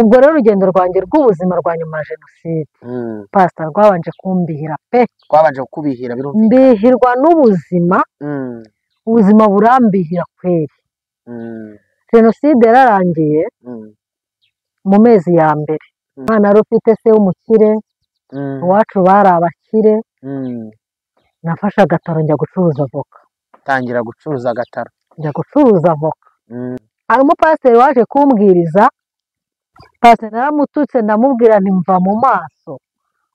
Ubwo rero urugendo rwanjye rw'ubuzima rwa nyuma ya jenoside, pasita, rwabanje kumbihira pe. Twabanje kukubihira, birumvikana. Mbihirwa n'ubuzima, ubuzima burambihira kweri. Jenoside yararangiye mu mezi ya mbere. Umwana wari ufite se w'umukire, iwacu bari abakire. Nafashe agataro njya gucuruza avoka. Tangira gucuruza agataro. Njya gucuruza avoka. Hari umupasiteri waje kumbwiriza, pasiteri naramututse, ndamubwira nti: "Mva mu maso,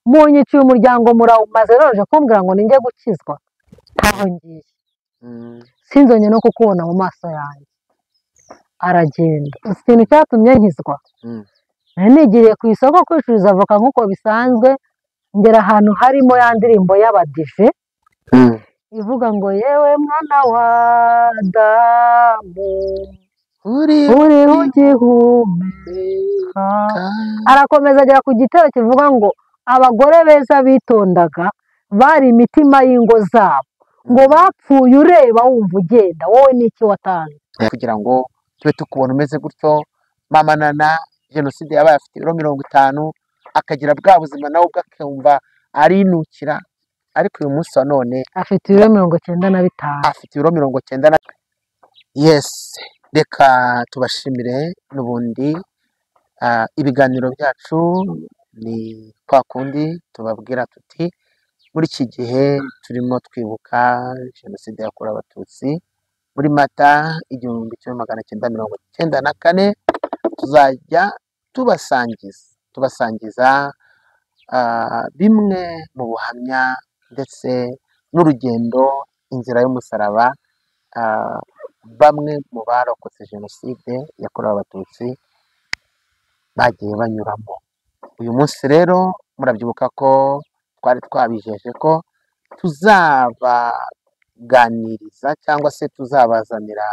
munyiciye umuryango murawumaze, none kumbwira ngo ninjye gukizwa? Ntaho ngiye, sinzongeye no kukubona mu maso yanjye." Aragenda. Uzi ikintu cyatumye nkizwa? Nari nigiriye ku isoko kwicuriza avoka nk'uko bisanzwe, ngera ahantu harimo ya ndirimbo y'Abadive ivuga ngo: "Yewe mwana wa Adamu, uri uriho ugihumeka." Arakomeza agera ku gitero kivuga ngo: "Abagore beza bitondaga bari imitima y'ingo zabo, ngo bapfuye ureba wumva ugenda, wowe n'iki watanze?" Kugira ngo tube tukubona umeze gutyo, mama Nana, jenoside yabaye afite ibiro 50, akagira bwa buzima nawe ubwe akumva arinukira, ariko uyu munsi wa none afite ibiro 95. Afite ibiro 90 na. Yes, reka tubashimire n'ubundi. Ibiganiro byacu ni kwa kundi tubabwira tuti: muri iki gihe turimo twibuka jenoside yakorewe Abatutsi muri Mata 1994, tuzajya tubasangiza bimwe mu buhamya ndetse n'urugendo, inzira y'umusaraba, bamwe mu barokotse jenoside yakorewe Abatutsi bagiye banyuramo. Uyu munsi rero murabyibuka ko twari twabijeje ko tuzabaganiriza cyangwa se tuzabazanira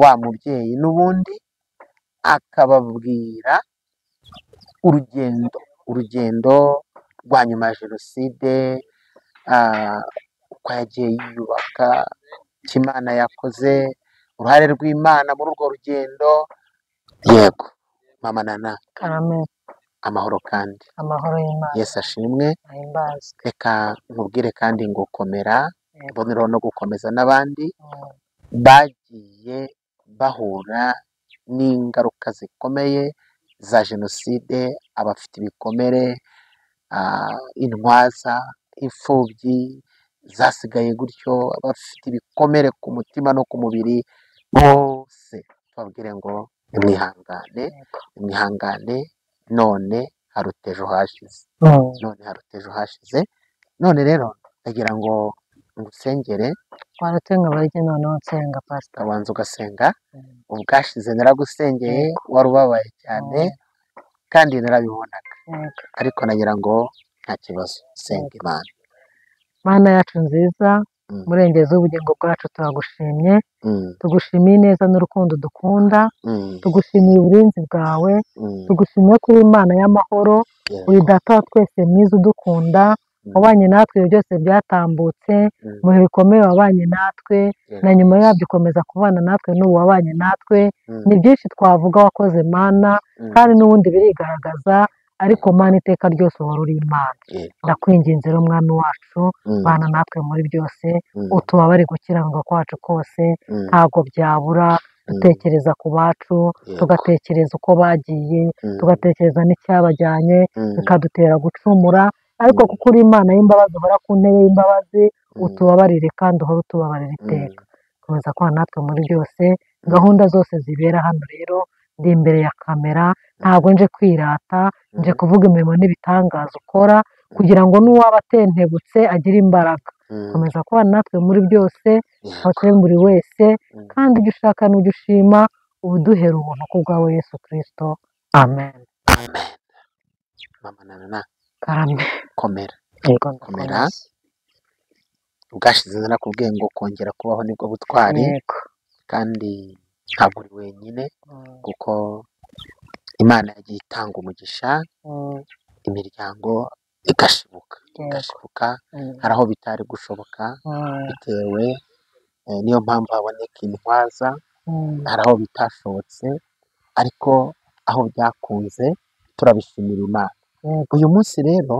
wa mubyeyi n'ubundi akababwira urugendo rwa nyuma ya jenoside, uko yagiye yiyubaka, icyo Imana yakoze, uruhare rw'Imana muri urwo rugendo. Yego, mama Nana. Karame. Amahoro kandi. Amahoro y'Imana. Yesu ashimwe. Ahimbazwe. Reka nkubwire kandi ngo komera. Yego. Mbonereho no gukomeza n'abandi bagiye bahura n'ingaruka zikomeye za jenoside, abafite ibikomere, intwaza, imfubyi zasigaye gutyo, abafite ibikomere ku mutima no ku mubiri, bose tubabwire ngo nimwihangane. Nimwihangane, none haruta ejo hashize. None haruta ejo hashize. None rero ndagira ngo ngusengere. Waretse nkabarye, noneho nsenga, pasita. Ukabanza ugasenga. Ubwashize naragusengeye, wari ubabaye cyane kandi narabibonaga, ariko nagira ngo nta kibazo, senga Imana. Mana yacu nziza, murengezi w'ubugingo bwacu, turagushimye. Tugushimiye neza n'urukundo dukunda. Tugushimiye uburinzi bwawe. Tugushimiye ko uri Imana y'amahoro, uri Data wa twese mwiza udukunda, wabanye natwe ibyo byose byatambutse, mu bihe bikomeye wabanye natwe, na nyuma yabyo ukomeza kubana natwe, n'ubu wabanye natwe. Ni byinshi twavuga wakoze, Mana, kandi n'ubundi birigaragaza, ariko Mana, iteka ryose uhora uri Imana. Ndakwinginze rero, Mwami wacu, bana natwe muri byose, utubabare gukiranuka kwacu kose. Ntabwo byabura dutekereza ku bacu, tugatekereza uko bagiye, tugatekereza n'icyabajyanye, bikadutera gucumura, ariko kuko uri Imana y'imbabazi, uhora ku ntebe y'imbabazi, utubabarire kandi uhore utubabarira iteka. Komeza kubana natwe muri byose, gahunda zose zibera hano. Rero ndi imbere ya kamera, ntabwo nje kwirata, nje kuvuga imirimo n'ibitangaza ukora kugira ngo n'uwaba atentebutse agire imbaraga. Komeza kubana natwe muri byose, ufashe buri wese, kandi ibyo ushaka n'ibyo ushima ubuduhera ubuntu ku bwawe Yesu Kirisito, amen. Amen. Mama Nana. Karame. Komera. Yego. Komera. Ndakomeye. Ubwashize narakubwiye ngo kongera kubaho nibwo butwari. Kandi ntabwo uri wenyine, kuko Imana yagiye itanga umugisha, imiryango igashibuka, igashibuka. Hari aho bitari gushoboka bitewe niyo mpamvu haboneka intwaza. Hari aho bitashobotse, ariko Aho byakunze turabishimira Imana. Uyu munsi rero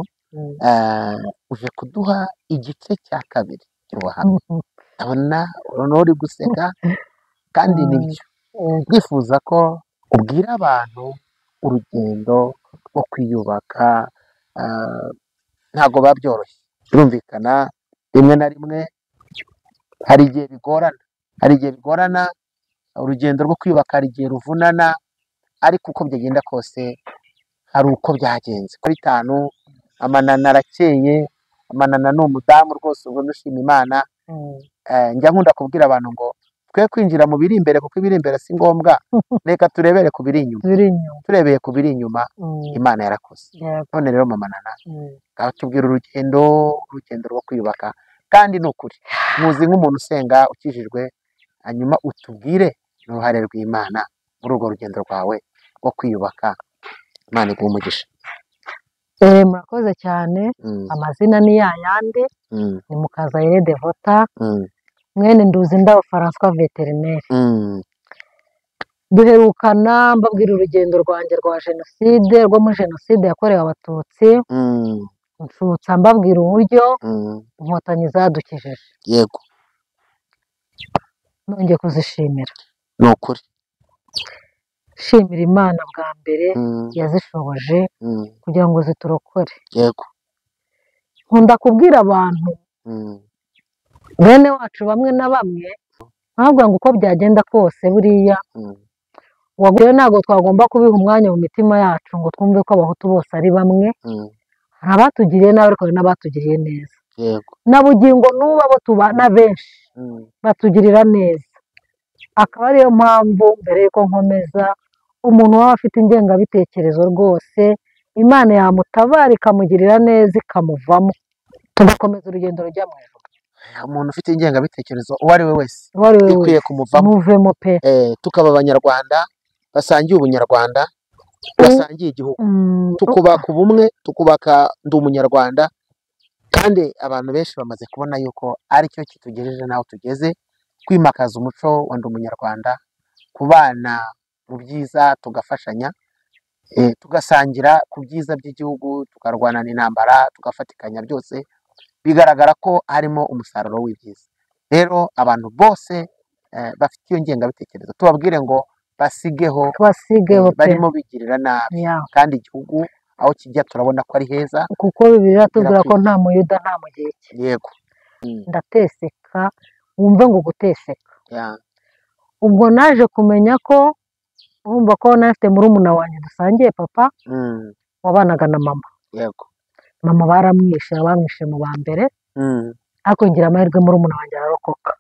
uje kuduha igice cya kabiri cy'ubuhamya. Ndabona uri guseka kandi nibyo. Ndifuza ko ubwira abantu urugendo rwo kwiyubaka, ntabwo biba byoroshye, birumvikana rimwe na rimwe hari igihe bigorana, urugendo rwo kwiyubaka hari igihe ruvunana, ariko uko byagenda kose hari uko byagenze. Kuri 5 Amanana arakeye, Amanana ni umudamu rwose ubona ushima Imana. Njya nkunda kubwira abantu ngo twe kwinjira mu biri imbere kuko ibiri imbere si ngombwa, reka turebere ku biri inyuma. Turebeye ku biri inyuma, Imana yarakoze. None rero Mama Nana, ngaho tubwira urugendo rwo kwiyubaka, kandi ni ukuri muzi nk'umuntu usenga ukijijwe, hanyuma utubwire n'uruhare rw'Imana muri urwo rugendo rwawe rwo kwiyubaka. Imana iguhe umugisha. Murakoze cyane. Amazina ni yayandi, ni Mukazayire Devota, mwene Nduzinda François vétérinaire. Duherukana mbabwira urugendo rwanjye rwa jenoside, rwo muri jenoside yakorewe Abatutsi, nshutsa mbabwira uburyo Inkotanyi zadukijije. Yego, nongeye kuzishimira. Ni ukuri shimira Imana bwa mbere yazishoboje kugira ngo ziturokore. Yego, nkunda kubwira abantu bene wacu bamwe na bamwe ntabwo ngo uko byagenda kose buriya wagure ntabwo twagomba kubiha umwanya mu mitima yacu ngo twumve ko Abahutu bose ari bamwe. Hari abatugiriye nabi ariko hari n'abatugiriye neza. Yego, na bugingo n'ubu abo tubana benshi batugirira neza. Akaba ariyo mpamvu mbere yuko nkomeza, umuntu waba afite ingengabitekerezo rwose Imana yamutabara ikamugirira neza ikamuvamo, tugakomeza urugendo rujya mu ijuru. Umuntu ufite ingengabitekerezo uwo ari we wese ikwiye kumuvamo, muvemo pe. Tukaba Abanyarwanda basangiye ubunyarwanda, basangiye igihugu, tukubaka ubumwe, tukubaka ndi umunyarwanda. Kandi abantu benshi bamaze kubona yuko aricyo kitugejeje n'aho tugeze, kwimakaza umuco wa ndi umunyarwanda, kubana mu byiza tugafashanya, tugasangira ku byiza by'igihugu, tukarwanana intambara, tugafatikanya byose, bigaragara ko harimo umusaruro w'ibyiza. Rero abantu bose bafite iyo ngengabitekerezo tubabwire ngo basigeho, barimo bigirira nabi, kandi igihugu aho kijya turabona ko ari heza, kuko Bibiliya tubwira ko nta muyuda nta mugiriki. Yego, ndateseka, wumve ngo guteseka. Ubwo naje kumenya ko urumva ko nafite murumuna wanjye dusangiye papa, wabanaga na mama. Yego, mama baramwishe, bamwishe mu ba mbere, ariko ngira amahirwe murumuna wanjye ararokoka.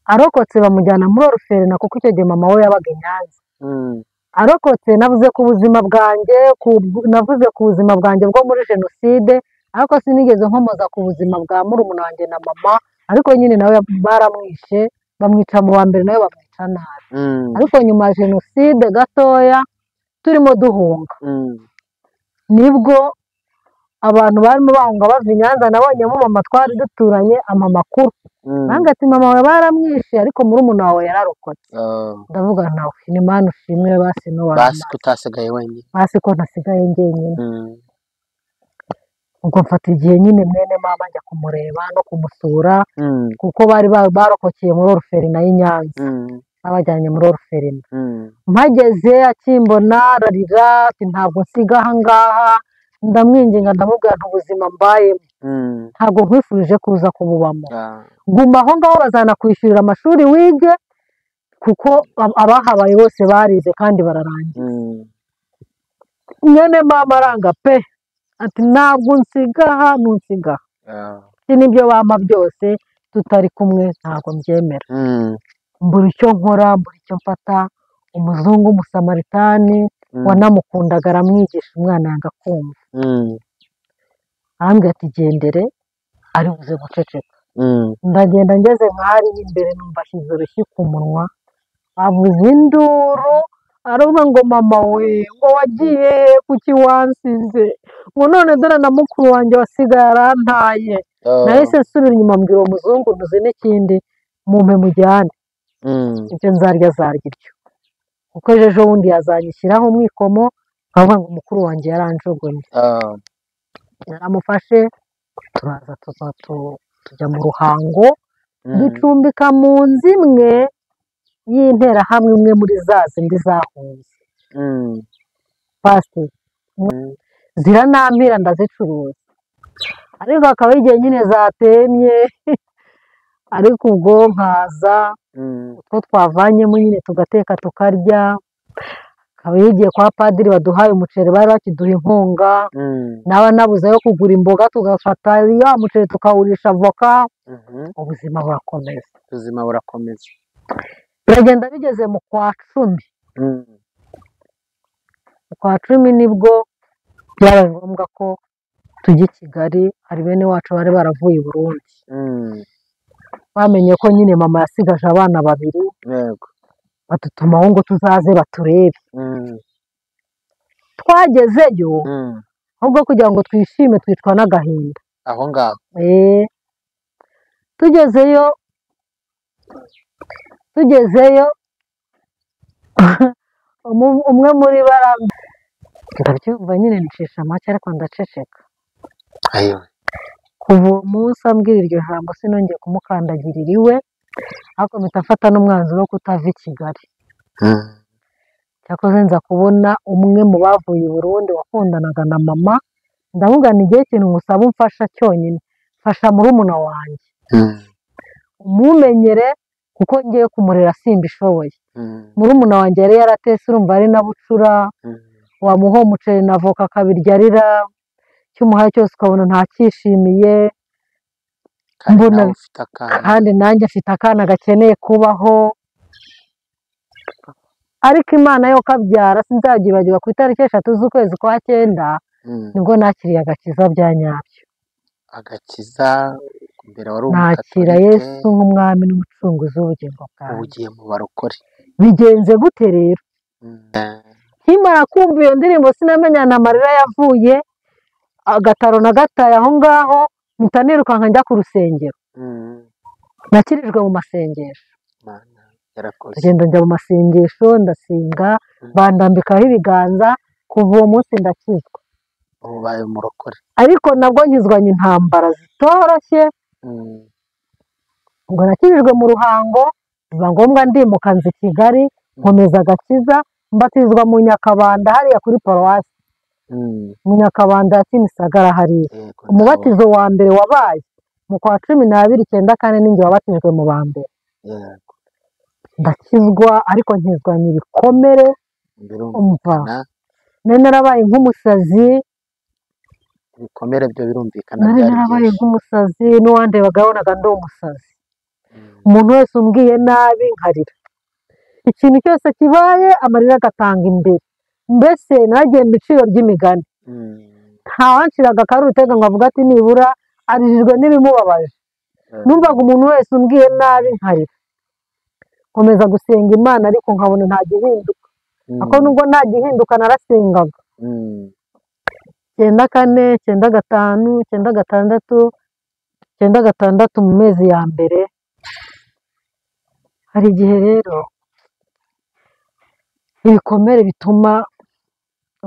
Arokotse bamujyana muri orphelinat, kuko icyo gihe mama we yabaga i Nyanza. Arokotse navuze ku buzima bwanjye, navuze ku buzima bwanjye bwo muri jenoside, ariko sinigeze nkomoza ku buzima bwa murumuna wanjye na mama, ariko nyine nawe baramwishe, bamwica mu wa mbere, nawe bamwica nabi. Ariko nyuma ya jenoside gatoya turimo duhunga, nibwo abantu barimo bahunga bava i Nyanza, nabonyemo mama twari duturanye ampa amakuru, nange ati mama wawe baramwishe ariko murumuna wawe yararokotse. Ndavuga nawe ni Imana ushimwe, basi no basi ko utasigaye wenyine, basi ko ntasigaye njyenyine. Ubwo mfata igihe nyine mwene mama njya kumureba no kumusura, kuko bari barokokeye muri orphelinat y'i Nyanza, babajyanye muri orphelinat. Mpageze akimbona ararira ati ntabwo nsiga aha ngaha, ndamwinginga ndamubwira nti ubuzima mbayemo ntabwo nkwifurije kuza kububamo, guma aho ngaho bazanakwishyurira amashuri wige, kuko abahabaye bose barize kandi bararangiza. Mwene mama aranga pe, ati ntabwo nsiga aha, ntunsiga aha, n'ibyo bampa byose tutari kumwe ntabwo mbyemera. Mbura icyo nkora, mbura icyo mfata. Umuzungu w'umusamaritani wanamukundaga aramwigisha, umwana yanga kumva, arambwira ati gendere ari buze guceceka. Ndagenda ngeze nk'ahari imbere numva ashyize urushyi ku munwa, avuza induru aravuga ngo mama we, ngo wagiye kuki wansize, ngo none dore na mukuru wanjye wasigaye arantaye. Nahise nsubira inyuma mbwira uwo muzungu ntuzi n'ikindi, mumpe mujyane, ibyo nzarya zarya ibyo. Kuko ejo bundi yazanyishyiraho umwikomo nkavuga ngo mukuru wanjye yaranjugunye. Naramufashe turaza tujya mu Ruhango, ducumbika mu nzu imwe y'interahamwe, imwe muri za zindi zahunze. Pasiteri ziranampira ndazicuruza, ariko hakaba igihe nyine zatemye, ariko ubwo nkaza utwo twavanyemo nyine tugateka tukarya. Hakaba igihe kwa padiri baduhaye umuceri, bari bakiduha inkunga, naba nabuze yo kugura imboga tugafata ya muceri tukawurisha avoka. Ubuzima burakomeza, ubuzima burakomeza. Biragenda bigeze mu kwa 10. Mu kwa 10 nibwo byabaye ngombwa ko tujya i Kigali. Hari bene wacu bari baravuye i Burundi, bamenye ko nyine mama yasigaje abana babiri, badutumaho ngo tuzaze baturebe. Twagezeyo ahubwo kugira ngo twishime twicwa n'agahinda aho ngaho. Tugezeyo umwe muri ndabyumva nyine ncisha make ariko ndaceceka. Kuva uwo munsi ambwira iryo jambo sinongeye kumukandagirira iwe, ariko mpita mfata n'umwanzuro wo kutava i Kigali. Cyakoze nza kubona umwe mu bavuye i Burundi wakundanaga na mama, ndamubwira igihe ikintu ngusaba umfasha cyonyine, mfasha murumuna wanjye umumenyere, kuko ngiye kumurera simbishoboye. Murumuna wanjye yari yaratese, urumva ari na bucura, wamuha umuceri na avoka akabirya arira, icyo umuhaye cyose ukabona ntacyishimiye. Kandi nanjye mfite akana gakeneye kubaho. Ariko Imana yo kabyara sinzabyibagirwa, ku itariki 3 z'ukwezi kwa 9 nibwo nakiriye agakiza bya nyabyo. Agakiza mbere wari nakira Yesu nk'umwami n'umucunguzi w'ubugingo bwanjye. Ugiye mu barokore. Bigenze gute rero? Nkimara kumva iyo ndirimbo sinamenya amarira yavuye, agataro na gataye aho ngaho, mpita nirukanka njya ku rusengero. Nakirijwe mu masengesho. Ngenda njya mu masengesho ndasenga, bandambikaho ibiganza, kuva uwo munsi ndakizwa. Ubaye umurokore. Ariko nabwo nkizwanye intambara zitoroshye. Ngo nakirijwe mu Ruhango, biba ngombwa ndimuka nza i Kigali, nkomeza agakiza, mbatizwa mu Nyakabanda hariya kuri paruwasi. Mu Nyakabanda ya Kimisagara hariya. Umubatizo wa mbere wabaye mu kwa 12 94, ninjye wabatijwe mu ba mbere. Ndakizwa ariko nkizwanye ibikomere. Umva nari narabaye nk'umusazi. Ibikomere byo birumvikana, nari narabaye nk'umusazi, n'uwandebaga yabonaga ndi umusazi. Umuntu wese umbwiye nabi nkarira, ikintu cyose kibaye amarira agatanga imbere. Mbese nagiye mu iciro ry'imigani, ntawanciraga akari urutega ngo avuge ati nibura arijijwe n'ibimubabaje. Numvaga umuntu wese umbwiye nabi nkarira, nkomeza gusenga Imana ariko nkabona nta gihinduka. Ako nubwo nta gihinduka narasengaga. 94, 95, 96, 96 mu mezi ya mbere. Hari igihe rero ibikomere bituma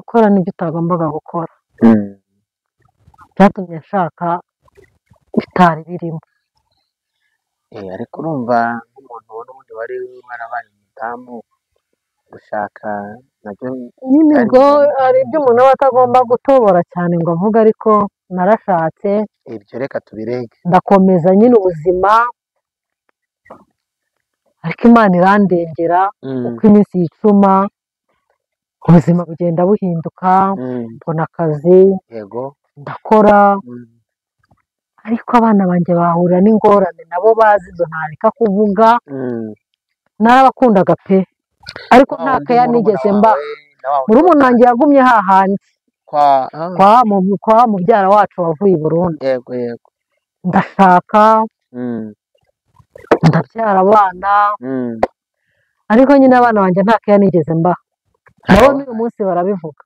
ukora n'ibyo utagombaga gukora. Byatumye nshaka bitari birimo. Ariko urumva nk'umuntu n'ubundi wari warabaye umudamu, gushaka nabyo nyine ubwo hari ibyo umuntu aba atagomba gutobora cyane ngo avuge, ariko narashatse. Ibyo reka tubirenge. Ndakomeza nyine ubuzima, ariko Imana irandengera. Uko iminsi yicuma ubuzima bugenda buhinduka, mbona akazi, ndakora, ariko abana banjye bahura n'ingorane nabo bazi izo ntareka kuvuga. Narabakundaga pe, ariko nta keya nigeze mba. Murumuna wanjye yagumye hahandi kwa mubyara wacu wavuye i Burundi. Ndashaka, ndabyara abana, ariko nyine abana banjye nta keya nigeze mba. Nabo n'uyu munsi barabivuga.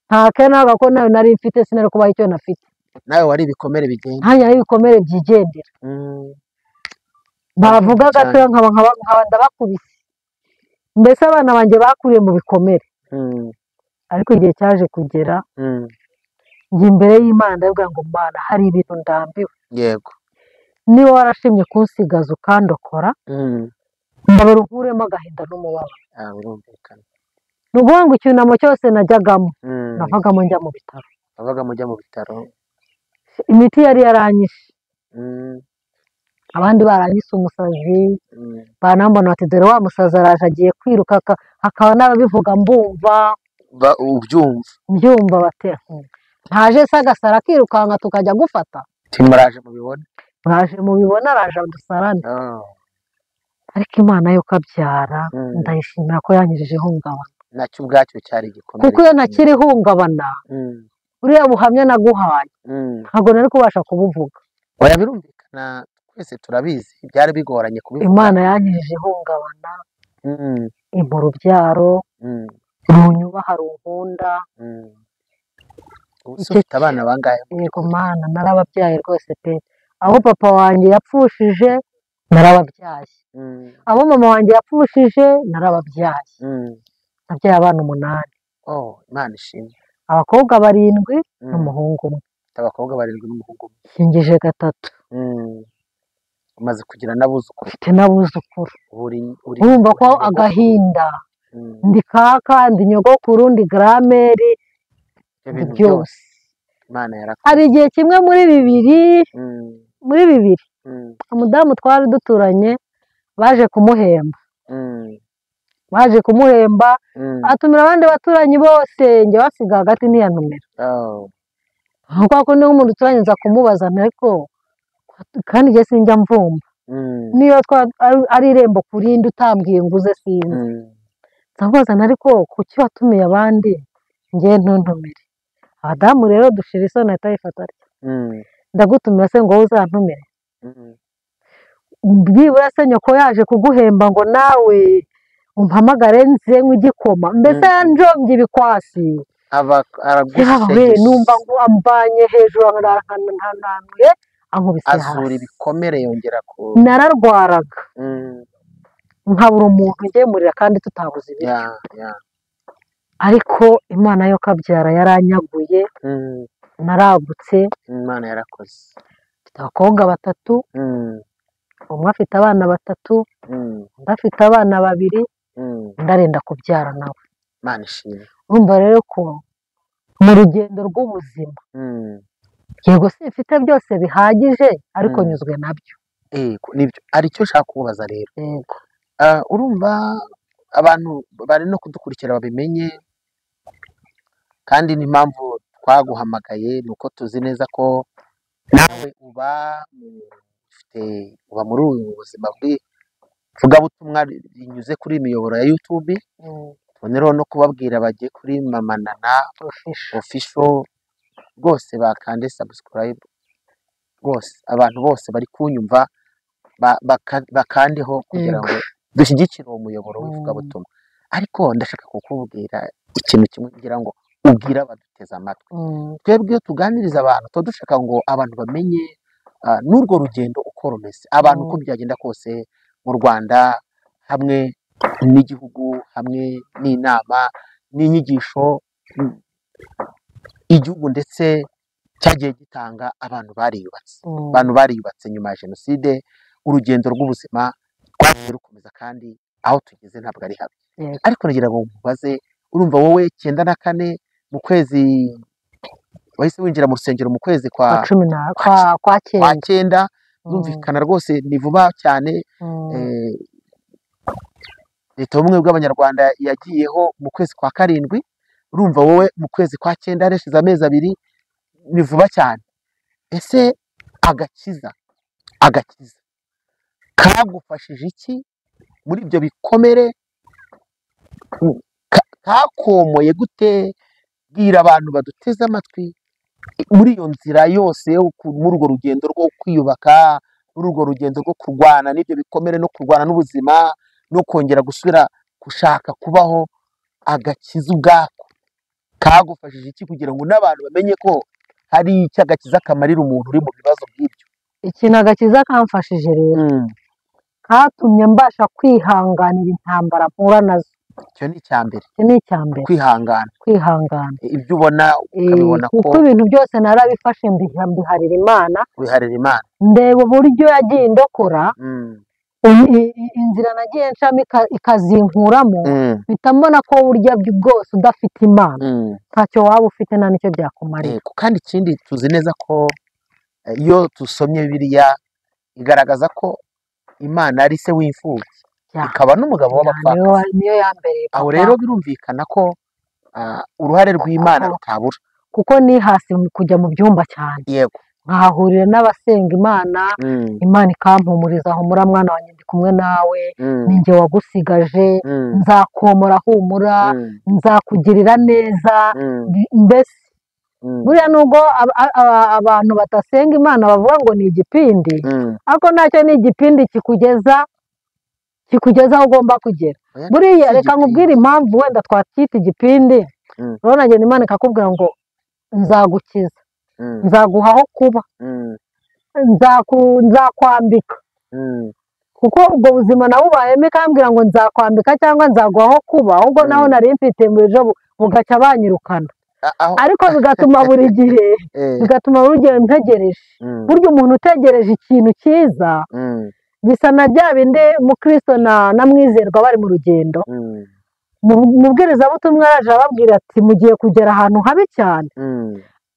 Nta keya nabaga ko nayo nari mfite, sinari kubaha icyo nafite. Nawe wari ibikomere bigenda. Ntanjye ari ibikomere byigendera. Bavuga gatoya nkaba ndabakubise. Mbese abana banjye bakuriye mu bikomere. Ariko igihe cyaje kugera njye imbere y'Imana ndavuga ngo Mana hari ibintu ndambiwe. Yego. Niba warashimye kunsigaza ukandokora, ndabara unkuremo agahinda n'umubabaro. Birumvikana. Ni ukuvuga ngo icyunamo cyose najyagamo, navagamo njya mu bitaro. Navagamo njya mu bitaro. Imiti yari yaranyishe. Abandi baranyise umusazi, banambona bati dore wa musazi araje agiye kwiruka, hakaba n'ababivuga mbumva. Ubyumva. Mbyumva bati ntaje se agasara akirukanka tukajya gufata. Muraje mubibona. Muraje mubibona araje dusarane. Ariko Imana yo kabyara ndayishimira ko yanyujije ihungabana. Nacyo ubwacyo cyari igikomere. Kuko iyo ntakiri ihungabana, uriya buhamya naguhaye, ntabwo nari kubasha kubuvuga. Oya birumvikana twese turabizi byari bigoranye kubivuga. Imana yanyujije ihungabana, impa urubyaro, runyubaha runkunda. Ufite abana bangahe? Yego Mana narababyaye rwose pe. Abo papa wanjye yapfushije narababyaye. Abo mama wanjye yapfushije narababyaye. Nabyaye abana 8. Oh, Imana ishimwe. Abakobwa 7 n'umuhungu umwe. Abakobwa 7 n'umuhungu umwe. Nkingije 3. Umaze kugira n'abuzukuru. Mfite n'abuzukuru. Urumva ko agahinda. Ndi kaka, ndi nyogokuru, ndi grameri, byose. Imana yarakoze. Hari igihe kimwe muri bibiri, muri bibiri, umudamu twari duturanye baje kumuhemba. Baje kumuhemba, atumira abandi baturanyi bose, njye basiga hagati ntiyantumira. Kuko niba umuntu uturanye nza kumubaza ariko kandi njye sinjya mvumba. Niyo ari irembo kurindi utambwiye ngo uze sinzi. Ndamubaza ariko kuki watumiye abandi njye ntuntumire. Abadamu rero dushira isoni ahita yifata atya. Ndagutumira se ngo wowe uzantumire. Byibura se nyoko yaje kuguhemba ngo nawe umpamagare nze nk'igikoma. Mbese yanjombye ibikwasi. Numva ngo ambanye hejuru arantanuye ankubise hasi. Azura ibikomere yongera ku. Nararwaraga. Nkabura umuntu ngemurira kandi tutabuze ibiryo. Ariko Imana yo kabyara yaranyaguye, naragutse. Imana yarakoze. Mfite abakobwa 3, umwe afite abana 3, undi afite abana 2, undi arenda kubyara nawe. Imana ishimwe. Urumva rero ko mu rugendo rw'ubuzima, yego simfite byose bihagije, ariko nyuzwe nabyo. Nibyo aricyo nshaka kubaza rero. Yego. Urumva abantu bari no kudukurikira babimenye, kandi n'impamvu twaguhamagaye ni uko tuzi neza ko nawe uba muri ubu buzima bw'ivugabutumwa rinyuze kuri imiyoboro ya YouTube. Tubonereho no kubabwira bagiye kuri Mama Nana Official rwose bakande subscribe rwose, abantu bose bari kunyumva bakandeho kugira ngo dushyigikire uwo muyoboro w'ivugabutumwa. Ariko ndashaka kukubwira ikintu kimwe kugira ngo ubwire abaduteze amatwi. Twebwe iyo tuganiriza abantu tuba dushaka ngo abantu bamenye n'urwo rugendo uko rumeze, abantu uko byagenda kose mu Rwanda hamwe n'igihugu, hamwe n'inama n'inyigisho igihugu ndetse cyagiye gitanga, abantu bariyubatse. Abantu bariyubatse nyuma ya jenoside, urugendo rw'ubuzima rwagiye rukomeza kandi aho tugeze ntabwo ari habi. Ariko nagira ngo nkubaze, urumva wowe 94 mu kwezi wahise winjira mu rusengero mu kwezi kwa 9, birumvikana rwose ni vuba cyane. Leta y'ubumwe bw'Abanyarwanda yagiyeho mu kwezi kwa 7, urumva wowe mu kwezi kwa 9 hashize amezi 2, ni vuba cyane. Ese agakiza kagufashije iki muri ibyo bikomere? Kakomoye gute? Bwira abantu baduteze amatwi muri iyo nzira yose, muri urwo rugendo rwo kwiyubaka, muri urwo rugendo rwo kurwana n'ibyo bikomere no kurwana n'ubuzima no kongera gusubira gushaka kubaho, agakiza ubwako kagufashije iki kugira ngo n'abantu bamenye ko hari icyo agakiza kamarira umuntu uri mu bibazo nk'ibyo? Ikintu agakiza kamfashije rero, katumye mbasha kwihanganira intambara mpura nazo. Icyo ni icya mbere. Icyo ni icya mbere. Kwihangana. Kwihangana. Ibyo ubona ukabibona ko kuko ibintu byose narabifashe mbiharira Imana. Biharira Imana. Ndeba uburyo yagiye indokora. Inzira nagiye ncamo ikazinkuramo, mpita mbona ko burya bwose udafite Imana ntacyo waba ufite nta nicyo byakumarira. Kandi ikindi tuzi neza ko iyo tusomye Bibiliya igaragaza ko Imana ari se w'imfubyi, ikaba n'umugabo w'abapfakazi. Niyo ya mbere. Aho rero birumvikana ko uruhare rw'Imana rutabura, kuko ni hasi kujya mu byumba cyane. Yego. Nkahahurira n'abasenga Imana, Imana ikampumuriza, humura mwana wanjye ndi kumwe nawe, ninjye wagusigaje, nzakomora humura, nzakugirira neza. Mbese buriya nubwo abantu batasenga Imana bavuga ngo ni igipindi, ariko ntacyo ni igipindi kikugeza aho ugomba kugera. Buriya reka nkubwire impamvu wenda twacyita igipindi. Urabona ngenda Imana ikakubwira ngo nzagukiza, nzaguha aho kuba, nzakwambika. Kuko ubwo buzima nabubayemo ikambwira ngo nzakwambika cyangwa nzaguha aho kuba, ahubwo naho nari mfite mu ejo bugacya banyirukana. Ariko bigatuma buri gihe bigatuma buri gihe ntegereje. Burya umuntu utegereje ikintu cyiza bisa na bya bindi Mukristo na Mwizerwa bari mu rugendo. Mubwirizabutumwa araje ababwira ati mugiye kugera ahantu habi cyane,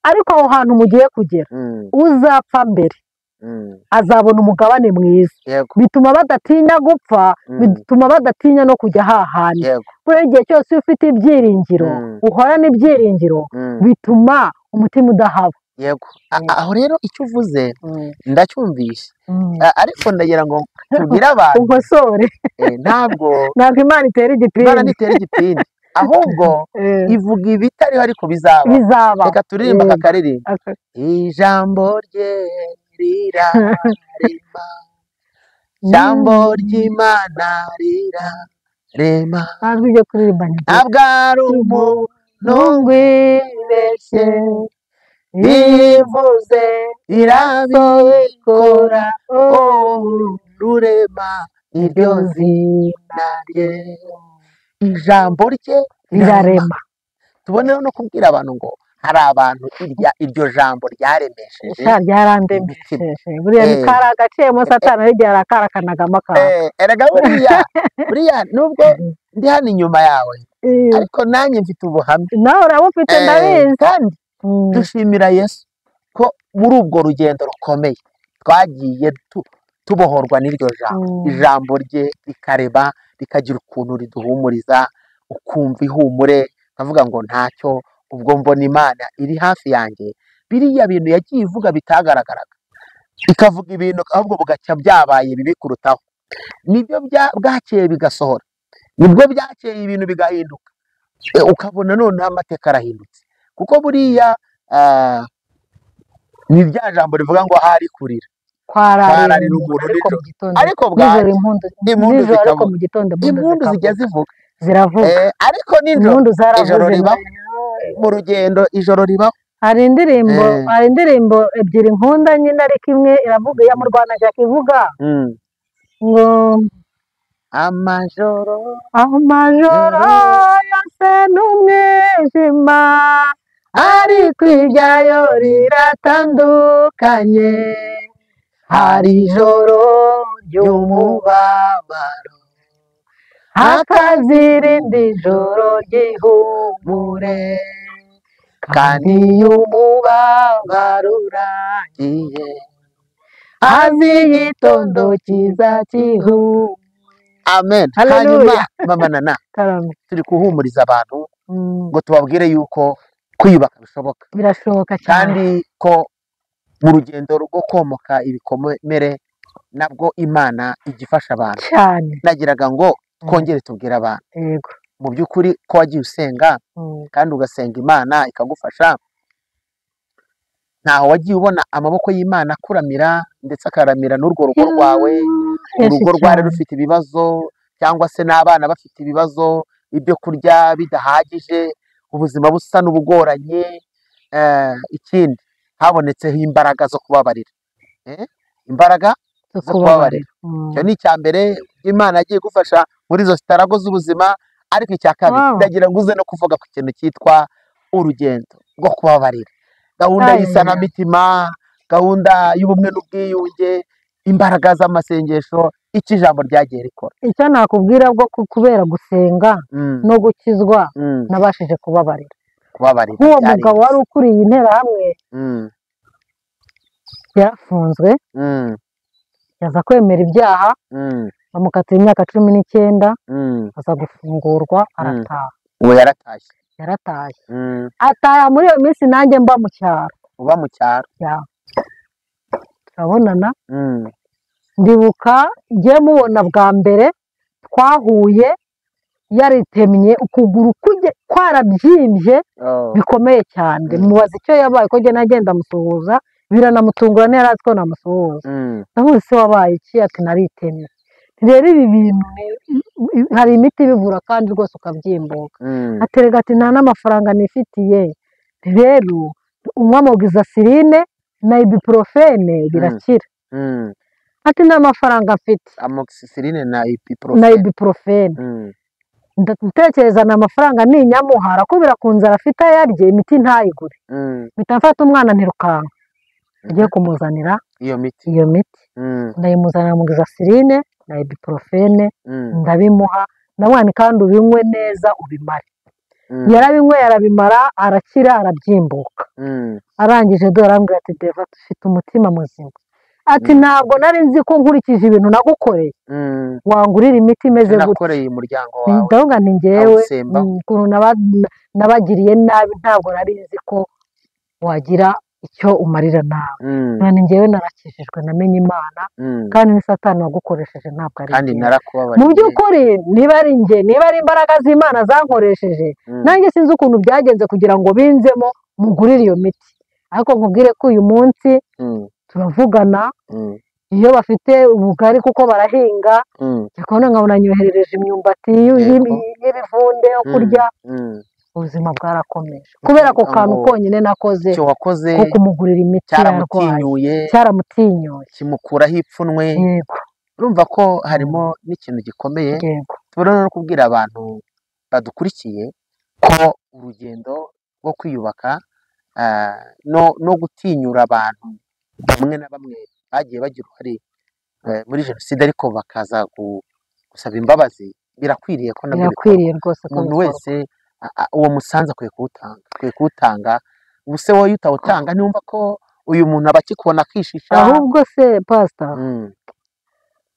ariko aho hantu mugiye kugera uzapfa mbere azabona umugabane mwiza. Bituma badatinya gupfa, bituma badatinya no kujya hahandi. Buri gihe cyose iyo ufite ibyiringiro, uhorana ibyiringiro, bituma umutima udahaba. Yego. Aho rero icyo uvuze ndacyumvishe, ariko ndagira ngo tubwire abantu ukosore. Ntabwo Imana itera igipindi. Imana itera igipindi, ahubwo ivuga ibitariho ariko bizaba. Reka turirimba aka karirimbo. Ijambo rye rirarema, ijambo ry'Imana rirarema, ntabwo ari umuntu ngwibeshye, ivuze irabikora, rurema iryo zina rye. Ijambo rye rirarema. Tuboneho no kubwira abantu ngo hari abantu iryo jambo ryaremesheje. Ryarandemesheje. Buriya ni kari agaciyemo Satani ari igihe arakarakanaga amakara. Erega buriya nubwo ndi hano inyuma yawe, ariko nanjye mfite ubuhamya. Nawe urabufite ndabizi. Kandi dushimira Yesu ko muri ubwo rugendo rukomeye twagiye tubohorwa n'iryo jambo. Ijambo rye rikareba, rikagira ukuntu riduhumuriza, ukumva ihumure, nkavuga ngo ntacyo, ubwo mbona Imana iri hafi yanjye. Biriya bintu yagiye ivuga bitagaragaraga, ikavuga ibintu ahubwo bugacya byabaye bibi kurutaho. Nibyo bwakeye bigasohora, nibwo byakeye ibintu bigahinduka, ukabona noneho amateka arahindutse. Kuko buriya ni rya jambo rivuga ngo ahari kurira kwararira umuntu nijoro, ariko bwacya impundu zikavuga. Impundu zijya zivuga, ziravuga, ariko nijoro ijoro ribaho mu rugendo, ijoro ribaho. Hari indirimbo ebyiri nkunda nyine, ariko imwe iravuga iya Murwanashyaka ivuga ngo amajoro yose n'umwijima, ariko iryayo riratandukanye, hari ijoro ry'umubabaro, hakazirindi joro ry'ihumure, kandi umubabaro urangiye, hazi igitondo cyiza cy'ihumure. Amen. Hanyuma mama Nana, turi kuhumuriza abantu ngo tubabwire yuko kwiyubaka bishoboka, birashoboka cyane, kandi ko mu rugendo rwo komoka ibikomere nabwo Imana igifasha abantu cyane. Nagiraga ngo twongere tubwire abantu yego, mu by'ukuri ko wagiye usenga kandi ugasenga Imana ikagufasha, ntaho wagiye ubona amaboko y'Imana akuramira ndetse akaramira n'urwo rugo rwawe, urugo rwari rufite ibibazo cyangwa se n'abana bafite ibibazo, ibyo kurya bidahagije, ubuzima busa n'ubugoranye. Ikindi habonetseho imbaraga zo kubabarira, imbaraga zo kubabarira. Icyo ni icya mbere Imana yagiye gufasha muri izo sitarago z'ubuzima. Ariko icya kabiri, ndagira ngo uze no kuvuga ku kintu cyitwa urugendo rwo kubabarira, gahunda y'isanamitima, gahunda y'ubumwe n'ubwiyunge, imbaraga z'amasengesho, icyo ijambo ryagiye rikora. Icyo nakubwira bwo kubera gusenga no gukizwa nabashije kubabarira. Nk'uwo mugabo wari ukuriye Interahamwe yarafunzwe, yaza kwemera ibyaha, bamukatira imyaka 19, aza gufungurwa arataha. Uwo yaratashye. Yaratashye. Ataha muri iyo minsi nanjye mba mu cyaro. Uba mu cyaro. Turabonana. Ndibuka ngiye mubona bwa mbere twahuye yaritemye ukuguru kwarabyimbye bikomeye cyane. Mubaza icyo yabaye ko njye nagenda musuhuza, biranamutungura ntiyari azi ko namusuhuza. Ndamuzi se wabaye iki? Ati naritemye. Rero ibi bintu hari imiti ibivura kandi rwose ukabyimbuka. Aterega ati nta n'amafaranga nifitiye. Rero unywa amoxicilline na ibuprofene birakira. Ati nta mafaranga mfite. Amoxicilline na ibuprofene. Na ibuprofene. Ndatekereza na amafaranga ninyamuha arakubira ku nzara afite ayarye, imiti ntayigure. Mpita mfata umwana ntirukanka ngiye kumuzanira iyo miti. Iyo miti ndayimuzanira amoxicilline na ibuprofene, ndabimuha, ndamwana kandi ubinywe neza ubimare. Yarabinyweye arabimara, arakira, arabyimbuka. Arangije dore arambwira ati Deva dufite umutima muzima. Ati ntabwo nari nzi ko nkurikije ibintu nagukoreye wangurira imiti imeze gutya. Nakoreye umuryango wawe. Ndavuga nti njyewe ukuntu nabagiriye nabi ntabwo nari nzi ko wagira icyo umarira nawe. None njyewe narakijijwe, namenye Imana, kandi ni Satani wagukoresheje ntabwo ari kandi narakubabariye. Mu by'ukuri niba ari njye, niba ari imbaraga z'Imana zankoresheje, nanjye sinzi ukuntu byagenze kugira ngo binzemo mugurire iyo miti. Ariko nkubwire ko uyu munsi turavugana, iyo bafite ubugari kuko barahinga, njya nkabona nyoherereje imyumbati y'ibivunde yo kurya. Ubuzima bwarakomeje kubera ako kantu konyine nakoze ko kumugurira imiti yarwaye, cyaramutinyuye, kimukuraho ipfunwe. Urumva ko harimo n'ikintu gikomeye. Tubona no kubwira abantu badukurikiye ko urugendo rwo kwiyubaka no gutinyura abantu bamwe na bamwe bagiye bagira uruhare muri jenoside ariko bakaza gusaba imbabazi, birakwiriye ko nabyo bikorwa. Umuntu wese uwo musanzu akwiye kuwutanga, akwiye kuwutanga. Ubuse wowe utawutanga ntiwumva ko uyu muntu aba akikubona akishisha. Ahubwo se pastor,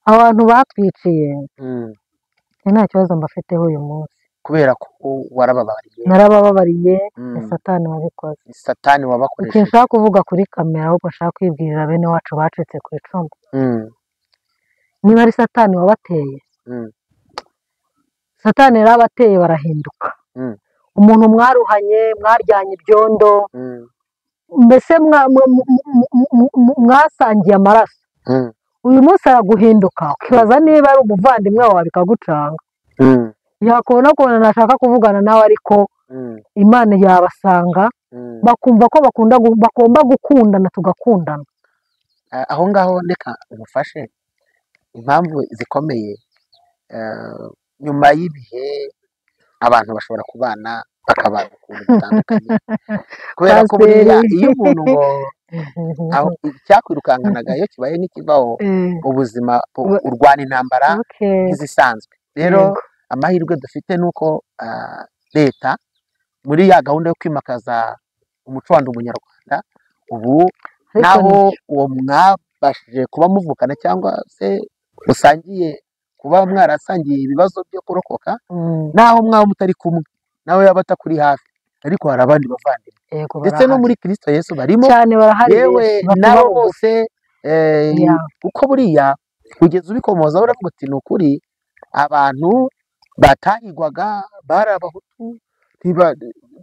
abantu batwiciye nta kibazo mbafiteho uyu munsi kubera ko warababariye. Narabababariye, ni Satani wabikoze, ni Satani wabakoresheje. Ikintu nshaka kuvuga kuri kamera, ahubwo nshaka kwibwirira bene wacu bacitse ku icumu, niba ari Satani wabateye, Satani yarabateye barahinduka. Umuntu mwaruhanye, mwaryanye ibyondo, mbese mwasangiye amaraso, uyu munsi araguhinduka ukibaza niba ari umuvandimwe wawe bikagucanga. Yakubona kubona nashaka kuvugana nawe, ariko Imana yabasanga bakumva ko bagomba gukundana, tugakundana. Aho ngaho reka ngufashe impamvu zikomeye. Nyuma y'ibihe abantu bashobora kubana bakabana ukuntu bitandukanye, kubera ko buriya iyo umuntu ngo icyakwirukankanaga iyo kibaye n'ikivaho, ubuzima urwana intambara nk'izisanzwe. Rero amahirwe dufite ni uko leta muri ya gahunda yo kwimakaza umuco wa Ndi Umunyarwanda, ubu naho uwo mwabashije kuba muvukana cyangwa se musangiye kuba mwarasangiye ibibazo byo kurokoka, naho mwaba mutari kumwe, nawe yaba atakuri hafi, ariko hari abandi bavandimwe ndetse no muri Kristo Yesu barimo cyane, barahari yewe nabo bose. Kuko buriya kugeza ubikomoza uravuga uti ni ukuri abantu batahigwaga bari abahutu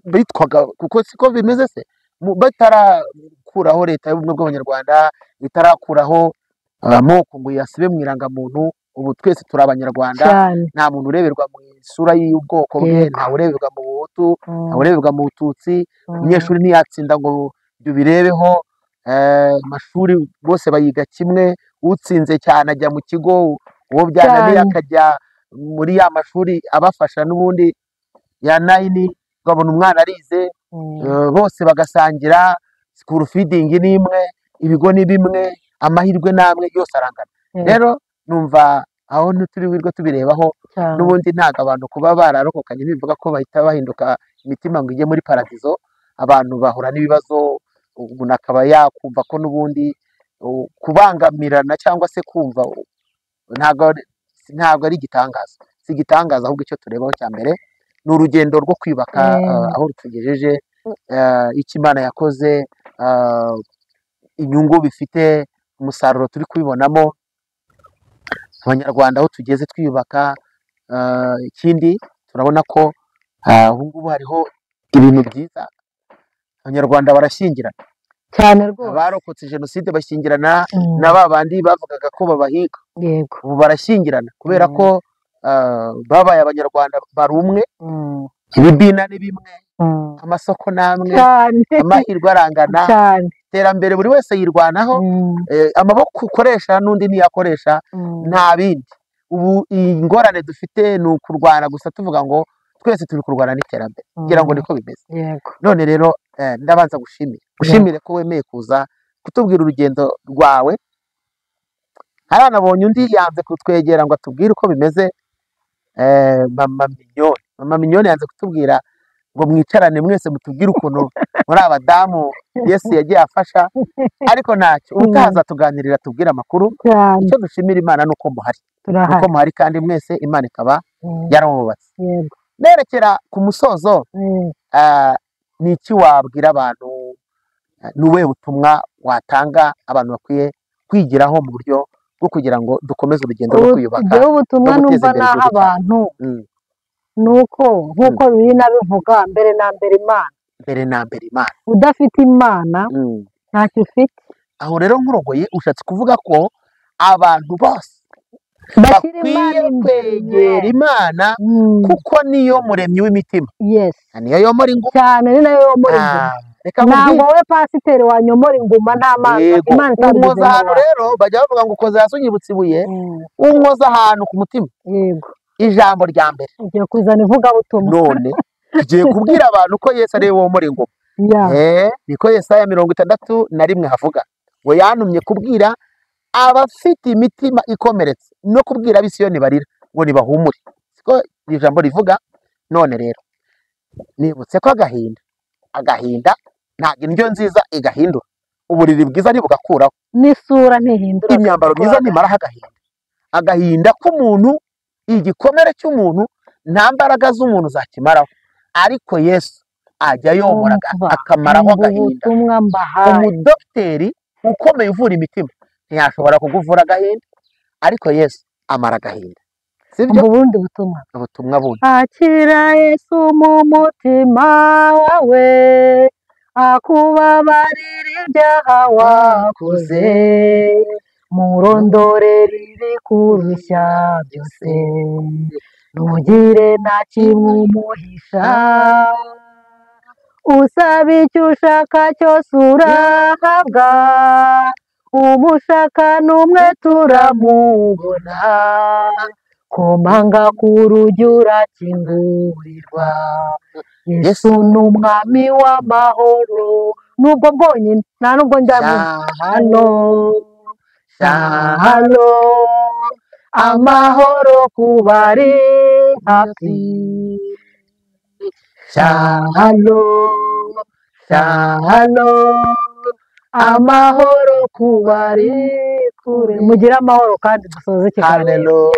bitwaga, kuko siko bimeze se, batarakuraho leta y'ubumwe bw'abanyarwanda, itarakuraho amoko ngo yasibe mu irangamuntu. Ubu twese turi abanyarwanda, nta muntu ureberwa mu isura y'ubwoko bwe, nta ureberwa mu buhutu, nta ureberwa mu bututsi. Umunyeshuri ntiyatsinda ngo ibyo birebeho, amashuri bose bayiga kimwe, utsinze cyane ajya mu kigo, uwo byananiye akajya muri ya mashuri abafasha n'ubundi ya 9, ukabona umwana arize, bose bagasangira school feeding ni imwe, ibigo ni bimwe, amahirwe namwe yose arangana. Rero numva aho ntituri wirwe tubirebaho n'ubundi ntago abantu kuba bararokokanye bivuga ko bahita bahinduka imitima ngo ijye muri paradizo. Abantu bahura n'ibibazo, umuntu akaba yakumva ko n'ubundi kubangamirana cyangwa se kumva ntabwo ari igitangaza, si igitangaza. Ahubwo icyo turebaho cya mbere ni urugendo rwo kwiyubaka, aho rutugejeje, icyo Imana yakoze, inyungu bifite, umusaruro turi kubibonamo, Abanyarwanda aho tugeze twiyubaka. Ikindi turabona ko ubu ngubu hariho ibintu byiza, Abanyarwanda barashyingirana cyane rwose, abarokotse jenoside bashyingirana na ba bandi bavugaga ko babahiga, ubu barashyingirana kubera ko babaye Abanyarwanda bari umwe, ibibina ni bimwe, amasoko namwe, amahirwe arangana, iterambere buri wese yirwanaho, amaboko ukoresha n'undi ntiyakoresha, nta bindi. Ubu ingorane dufite ni ukurwana gusa, tuvuga ngo twese turi kurwana n'iterambere, ngira ngo niko bimeze. None rero ndabanza gushimire ko wemeye kuza kutubwira urugendo rwawe. Haranabonye undi yanze kutwegera ngo atubwire uko bimeze, Mama Mignone yanze kutubwira ngo mwicarane mwese mutubwire ukuntu muri abadamu Yesu yagiye afasha, ariko ntacyo utaza tuganirira tubwire amakuru. Icyo dushimira Imana nuko muhari, nuko muhari kandi mwese Imana ikaba yarabubatse. Nerekera ku musozo, ni iki wabwira abantu, ni ubuhe butumwa watanga abantu bakwiye kwigiraho mu buryo bwo kugira ngo dukomeze urugendo rwo kwiyubaka? Ubutumwa numva naha abantu nuko nkuko biri nabivuga, mbere na mbere Imana, mbere na mbere Imana. Udafite Imana ntacyo ufite. Aho rero nkurogoye ushatse kuvuga ko abantu bose bakwiye kwegera Imana, kuko niyo muremyi w'imitima. Niyo yomora inguma cyane, ni nayo yomora inguma. Ntabwo wowe pasiteri wanyomora inguma nta mana Imana itabigize. Ahantu rero bajya bavuga ngo ukoze hasi unyibutsa ibuye, unkoza ahantu ku mutima. Ijambo rya mbere ugiye kuzana ivugabutumwa, none tugiye kubwira abantu ko Yesu ari we womora inguma. Niko Yesaya 61 havuga ngo yantumye kubwira abafite imitima ikomeretse no kubwira ab'Isiyoni barira ngo nibahumure. Siko ijambo rivuga. None rero nibutse ko agahinda ntabwo indyo nziza igahindura, uburiri bwiza ntibugakuraho, n'isura ntihindura, imyambaro myiza ntimaraho agahinda. Agahinda k'umuntu, igikomere cy'umuntu, nta mbaraga z'umuntu zakimaraho, ariko Yesu ajya yomora akamaraho agahinda. Umudokiteri ukomeye uvura imitima ntiyashobora kuguvura agahinda, ariko Yesu amara agahinda. Sibyo? Ubundi butumwa, ubutumwa bundi. Akira Yesu mu mutima wawe, akubabarira ibyaha wakoze, murondorere ibikurushya byose, ntugire na kimwe umuhisha, usaba icyo ushaka cyose urahabwa, umushaka n'umwe turamubona, komanga ku rugi urakingurirwa, Yesu ni umwami w'amahoro. Nubwo bwonyine nta nubwo njya hano Shalom, amahoro ku bari hafi. Shalom, shalom, amahoro ku bari kure. Mugire amahoro kandi dusoze ikiganiro.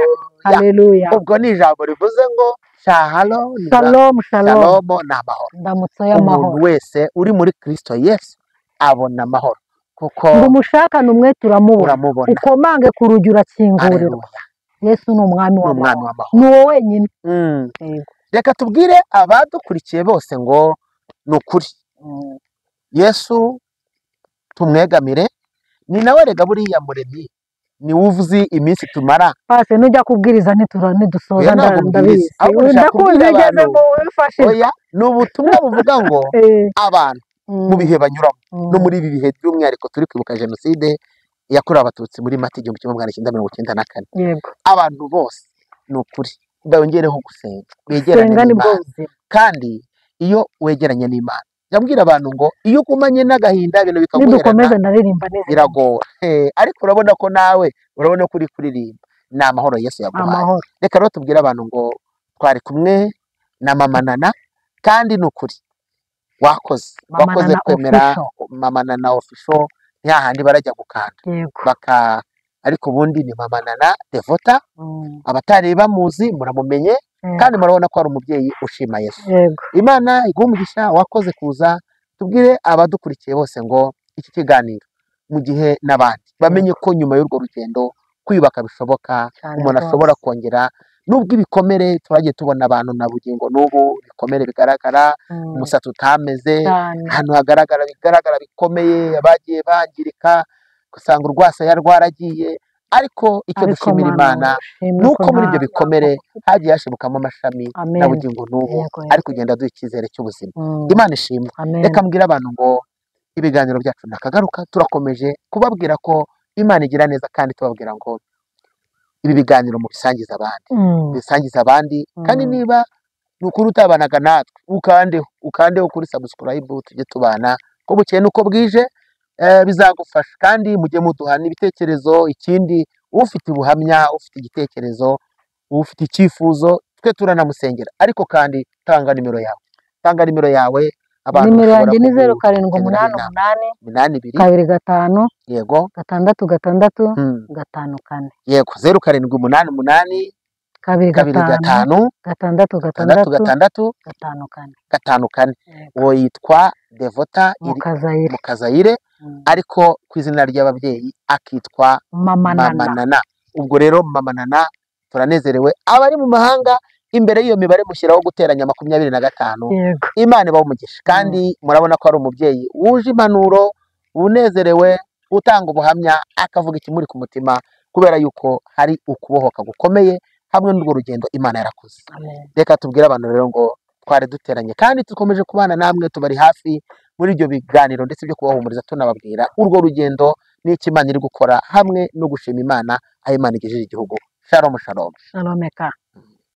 Haleluya. Ubwo ni ijambo rivuze ngo shalom, shalom, shalom ni amahoro. Ndamutso y'amahoro. Umuntu wese uri muri Kristo Yesu abona amahoro. Kuko ngo umushakane umwe turamubona, ukomange ku rugi urakingurirwa. Yesu ni umwami w'amahoro, ni wowe wenyine. Reka tubwire abadukurikiye bose ngo ni ukuri Yesu tumwegamire, ni nawe rega buriya muremyi, ni uvuzi iminsi tumara. Pase nujya kubwiriza ntidusoza ndabizi. Ndakunze ugeze mu wifashije. Oya, ni ubutumwa buvuga ngo abantu mu bihe banyuramo, no muri ibi bihe by'umwihariko turi kwibuka jenoside yakorewe Abatutsi muri Mata 1994. Abantu bose ni ukuri Bongereho gusenga, begerane Senga nibwo n'Imana. buzima. Kandi iyo wegeranye n'Imana, njya abantu ngo iyo ugumanye n'agahinda ibintu bikaguherana, Nidukomeza ndaririmba neza. biragora. Ariko urabona ko nawe urabona ko uri kuririmba, ni amahoro Yesu yaguhaye. Amahoro. Reka rero tubwire abantu ngo twari kumwe na Mama Nana, kandi ni ukuri wakoze, Mama wakoze Nana kwemera Official. Mama Nana Official, ni hahandi barajya gukanda Yego. baka, ariko ubundi ni Mama Nana Devota. Abatari bamuzi muramumenye, kandi murabona ko ari umubyeyi ushima Yesu. Yego. Imana iguhe umugisha, wakoze kuza. Tubwire abadukurikiye bose ngo iki kiganiro mu gihe n'abandi bamenye ko nyuma y'urwo rugendo kwiyubaka bishoboka, Cyane umuntu rwose. ashobora kongera, nubwo ibikomere twagiye tubona abantu na bugingo n'ubu ibikomere bigaragara, umusatsi utameze, Cyane. ahantu hagaragara bigaragara bikomeye, abagiye bangirika, usanga urwasaya rwaragiye, ariko icyo Ariko dushimira Mana, Imana ushimwe ni ko uko muri ibyo nta bikomere hagiye hashibukamo amashami Amen. na bugingo n'ubu Yego, yego. ari kugenda aduha icyizere cy'ubuzima. Imana ishimwe. Amen. Reka mbwire abantu ngo ibiganiro byacu ntakagaruka, turakomeje kubabwira ko Imana igira neza, kandi tubabwira ngo ibi biganiro mubisangize abandi, bisangize abandi, kandi niba ni ukuri utabanaga natwe ukandeho kuri subscribe, tujye tubana ko bukeye nuko bwije, bizagufasha. Kandi mujye muduha n'ibitekerezo. Ikindi, ufite ubuhamya, ufite igitekerezo, ufite icyifuzo, twe turanamusengera. Ariko kandi tanga nimero yawe, tanga nimero yawe, abantu Nimero bashobora yanjye ni 0 7 kugukeneraho 8 inama. 8 8 2 2 5 yego 6 6 5 4. Yego, 0 7 8 8 2 2 5 5 6 6 6 6 5 4. 5 4. Yego. Uwo yitwa Devota Mukazayire. Mukazayire, ariko ku izina ry'ababyeyi akitwa Mama Mama Nana. Nana. Ubwo rero Mama Nana turanezerewe. Abari mu mahanga imbere y'iyo mibare mushyiraho guteranya 25. Yego. Imana ibahe umugisha. Kandi murabona ko ari umubyeyi wuje impanuro, unezerewe, utanga ubuhamya, akavuga ikimuri ku mutima, kubera yuko hari ukubohoka gukomeye hamwe n'urwo rugendo Imana yarakoze. Amen. Reka tubwire abantu rero ngo twari duteranye kandi dukomeje kubana namwe, tubari hafi muri ibyo biganiro ndetse byo kubahumuriza, tunababwira urwo rugendo n'icyo Imana iri gukora, hamwe no gushima Imana aho Imana igejeje igihugu. Shalom, shalom. Shalom ka.